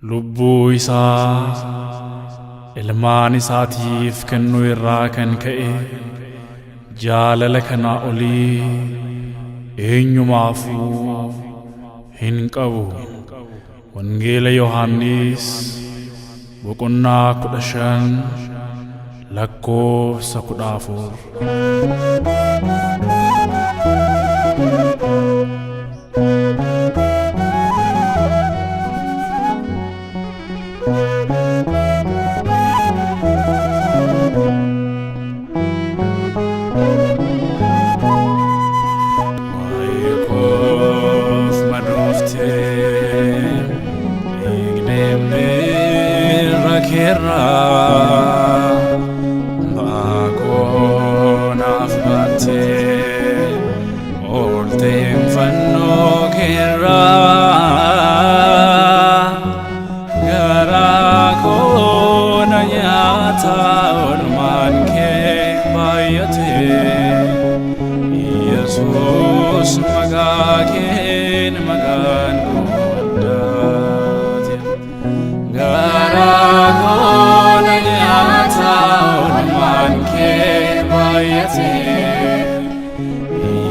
Lubbuu isaa ilmaan isaatiif kennuu irraa kan ka'e jaalala kanaa olii eenyumaafuu hin qabu. Wangeela Yohaannis boqonnaa 15 lakkoofsa 14. Waa'ee koof madooftee dhiigdeemnee keerraa ba'aa koo naaf baattee oolteen fannoo keerraa garaa koo na nyaata oolmaan kee baay'atee Yesuus maqaa keen maqaan guddaate. Garaa koo na nyaata oolmaan kee baay'ate.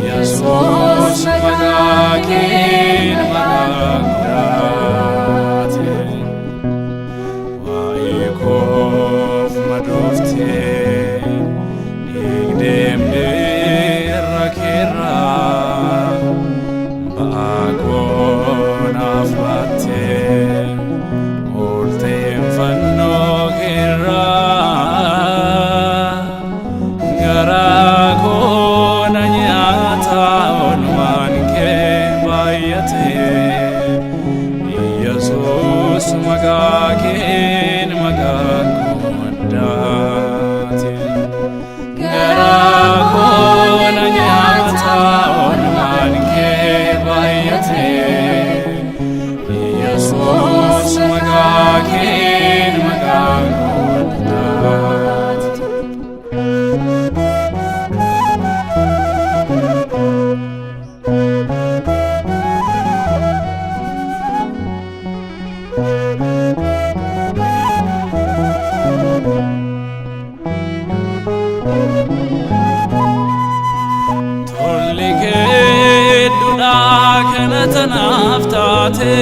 Yesuus maqaa keen maqaan guddaate. Waa'ee koof madooftee dhiigdeemnee irra keerraa ba'aa koo naaf baattee oolteen fannoo keerraa garaa koo na nyaata oolmaan kee baay'atee Yesuus maqaa keen maqaan koo addaate. Garaa koo na nyaata oolmaan kee baay'ate. Yesuus maqaa keen maqaan koo addaate. Tolli kee duudhaa kana tanaaf taate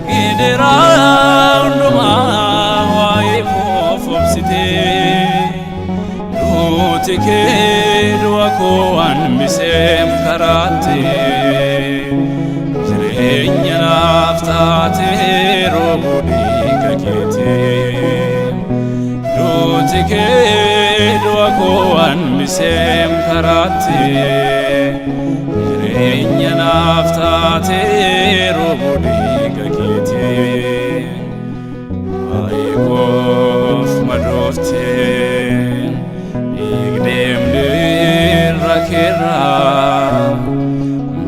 gidiraa hundumaa waa'ee koof obsite duuti kee du'a koo hanbiseem karaatti jireenya naaf taate roobuu dhiiga keetiin. Duuti kee du'a koo hanbiseem karaatti jireenya naaf taate roobuu dhiiga keetiin. Waa'ee koof madooftee dhiigdeemnee irra keerraa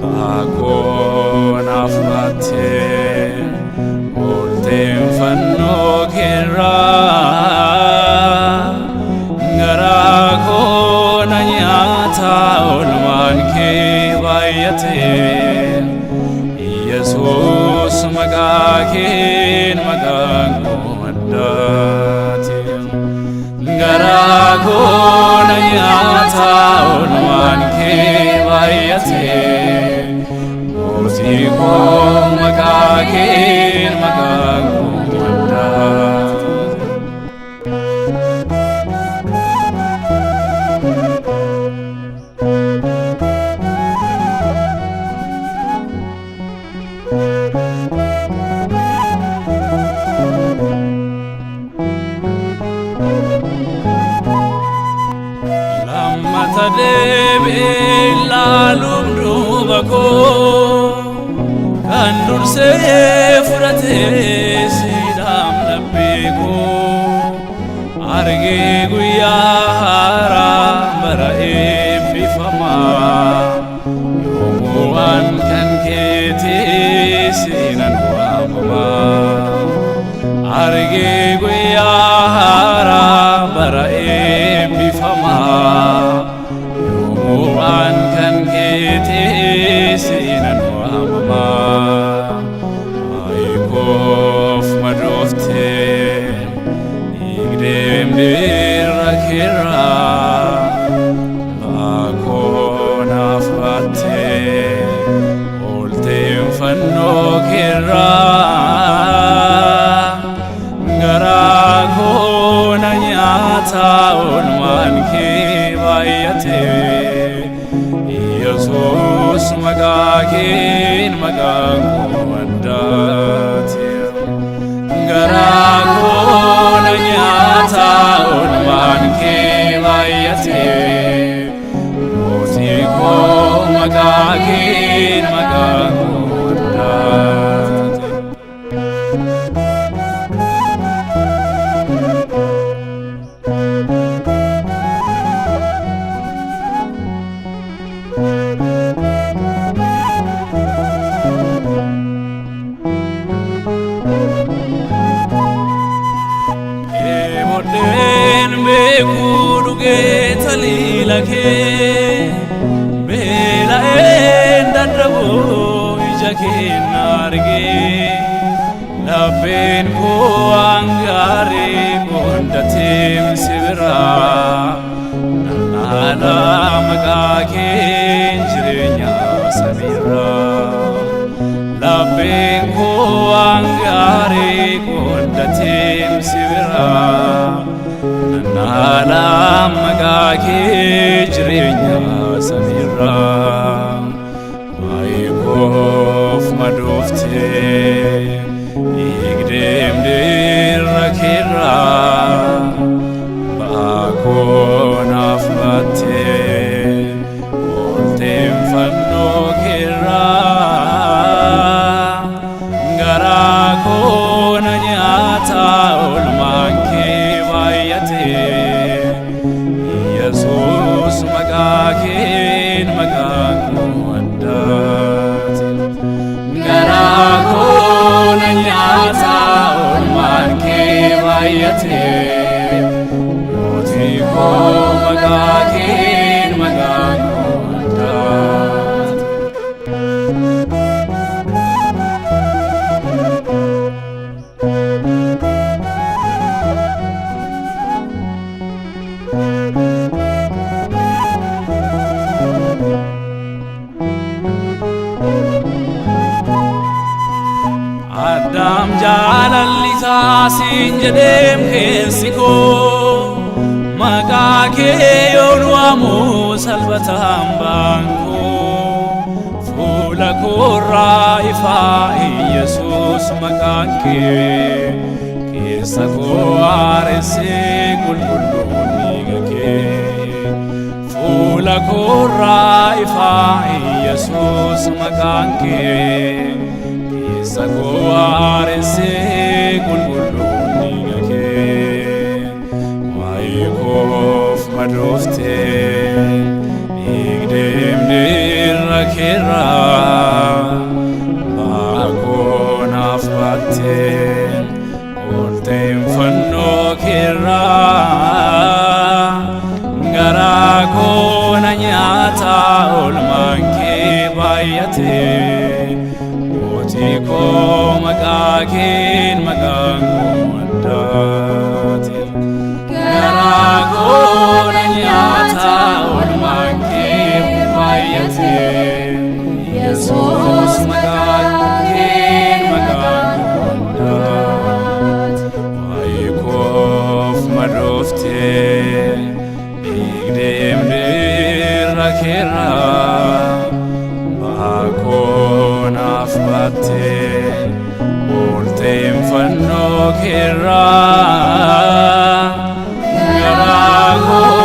ba'aa koo naaf baattee oolteen fannoo keerraa garaa koo na nyaata oolmaan kee baay'atee Yesuus maqaa keen maqaan koo addaate. Garaa koo na nyaata oolmaan kee baay'ate. Mootii koo maqaa keen maqaan koo addaate. Lammata deebi'ee ilaaluun duuba koo kan dursee fudhatee siidhaam laphee koo argee guyyaa haaraa bara eebbifamaa yoomuu waan kan keetii siinan waamamaa. Argee guyyaa haaraa bara eebbifamaa yoomuu waan kan keetii siinan waamamaa. Waa'ee koo Fannoo keerraa garaa koo na nyaata oolmaan kee baay'ate. Yesuus maqaa keen maqaan koo addaate. Garaa koo na nyaata oolmaan kee baay'ate. Mootii koo maqaa keen maqaan koo addaate. Moddeen beekuu dhugee taliila kee, beela'een dadhabuu ija kee argee, lapheen koo waan gaarii qondateem si biraa nanaala maqaa keen jireenya samiirraa. Lapheen koo waan gaarii qondateem si biraa nanaala maqaa kee jireenya samiirraa. Waa'ee koof madooftee dhiigdeem dirra keerraa, ba'aa koo naaf baattee oolteen fannoo keerraa. Garaa koo na nyaata oolmaan kee baay'ate. Yesuus maqaa keen maqaan koo addaate. Garaa koo na nyaata oolmaan kee baay'ate. Mootii koo maqaa keen maqaan koo addaate. Addaam jaalalli isaa siin jedheem keessi koo, maqaa kee yoon waamu salphataan baankoo, fuula koorraa ifaa Yesuus maqaan kee, keessa koo haaressee qulqulluun dhiiga kee. Fuula koorraa ifaa Yesuus maqaan kee, keessa koo haaressee qulqulluun dhiiga kee. Waa'ee koof madooftee dhiigdeem dirra keerraa, ba'aa koo naaf baattee oolteen fannoo keerraa. Garaa koo na nyaata oolmaan kee baay'ate. Mootii koo maqaa keen maqaan koo addaate. Garaa koo na nyaata oolmaan kee baay'ate. Yesuus maqaa keen maqaan koo addaate. Waa'ee koof madooftee dhiigdeem dirra keerraa, ba'aa koo naaf baattee oolteen fannoo keerraa. Garaa koo